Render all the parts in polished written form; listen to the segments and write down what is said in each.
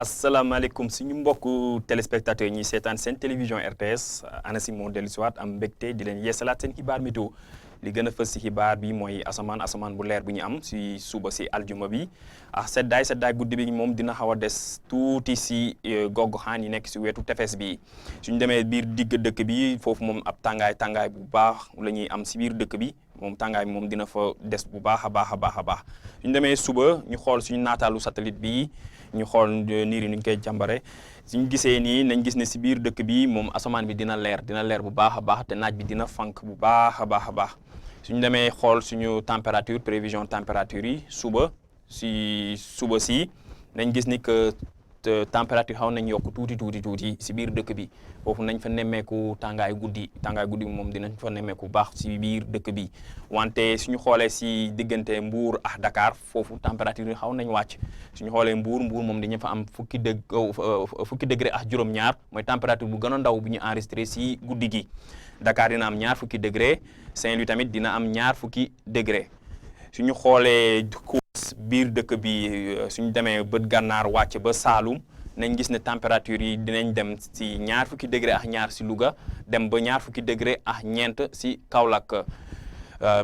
asalaamaaleykum suñu mbokku téléspectateurs yi ñuy seetaan seen télévision RTS ANACIM moo dellu siwaat am mbégte di leen yeesalaat seen xibaar météo li gën a fës si xibaar bi mooy asamaan bu leer bu ñu am si suba si aljuma bi seddaay guddi bi moom dina xaw a des tuuti si gox-goxaan yi nekk si wetu tefes bi suñu demee biir digg dëkk bi foofu moom ab tàngaay bu baax la ñuy am si biir dëkk bi moom tàngaay bi moom dina fa des bu baax a baax suñu demee suba ñu xool suñu naataalu satellite bi ñu xool niir yi nu ñu koy jàmbare suñu gisee nii nañ gis ne si biir dëkk bi moom asamaan bi dina leer bu baax a baax te naaj bi dina fank bu baax a baax suñu demee xool suñu température prévision température yi suba si nañ gis ni que température xaw nañ yokk tuuti si biir dëkk bi foofu nañ fa nemmeeku tàngaay guddi bi moom dinañ fa nemmeeku bu baax si biir dëkk bi wante suñu xoolee si diggante Mbour ak Dakar foofu température yi xaw nañ wàcc suñu xoolee Mbour moom dañu fa am fukki degré ak juróom-ñaar mooy température bu gën a ndaw bu ñu enregistré si guddi gi Dakar dina am ñaar fukki degré Saint-Louis tamit dina am ñaar fukki degré suñu xoolee biir dëkk bi suñu demee bët gànnaar wàcc ba Saalum nañ gis ne température yi dinañ dem si ñaar fukki degré ak ñaar si Louga dem ba ñaar fukki degré ak ñeent si Kaolack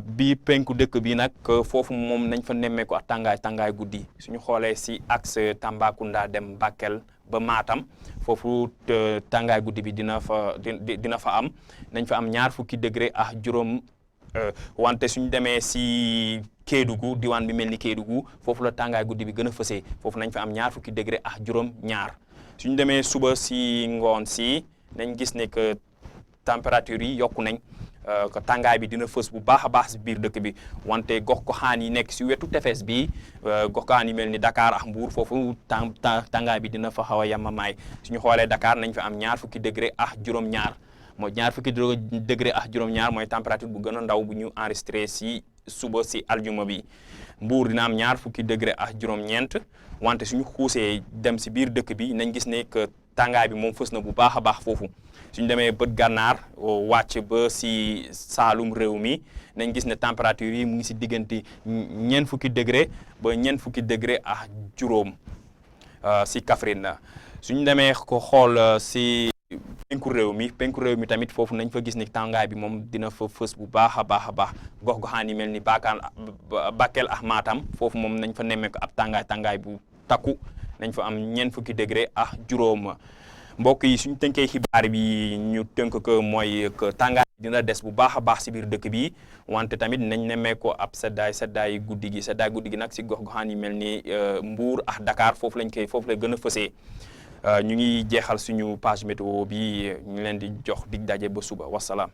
bi penku dëkk bi nag foofu moom nañ fa nemmeeku ak tàngaay guddi suñu xoolee si axe Tambacounda dem Bakel ba Matam foofu tàngaay guddi bi dina fa am nañ fa am ñaar fukki degré ak juróom wante suñu demee si Kédougou diwaan bi mel ni Kédougou foofu la tàngaay guddi bi gën a fësee foofu nañ fa am ñaar fukki degré ak juróom-ñaar suñu demee suba si ngoon si nañ gis ne que température yi yokku nañ que tàngaay bi dina fës bu baax a baax si biir dëkk bi wante gox-goxaan yi nekk si wetu tefes bi gox-goxaan yi mel ni Dakar ak Mbour foofu tàngaay bi dina fa xaw a yemamaay suñu xoolee Dakar nañ fa am ñaar fukki degré ak juróom-ñaar mooy ñaar fukki degré ak juróom-ñaar mooy température bu gën a ndaw bu ñu enregistré si suba si aljuma bi Mbour dina am ñaar fukki degré ak juróom-ñeent wante suñu xuusee dem si biir dëkk bi nañ gis ne que tàngaay bi moom fës na bu baax a baax foofu suñu demee bët gànnaar wàcc ba si Saalum réew mi nañ gis ne température yi mu ngi si diggante ñeent fukki degré ba ñeent fukki degré ak juróom si Kaffrine suñu demee ko xool si penku réew mi tamit foofu nañ fa gis ni tàngaay bi moom dina fa fës bu baax a baax gox-goxaan yi mel ni Bakel ak Matam foofu moom nañ fa nemmeeku ab tàngaay bu takku nañ fa am ñeent fukki degré ak juróom mbokk yi suñu tënkee xibaar bi ñu tënk ko mooy que tàngaay dina des bu baax a baax si biir dëkk bi wante tamit nañ nemmeeku ab seddaay guddi gi nag si gox-goxaan yi mel ni Mbour ak Dakar foofu la gën a fësee ñu ngi jeexal suñu page météo bi ñu leen di jox dig daje ba suba wasalaam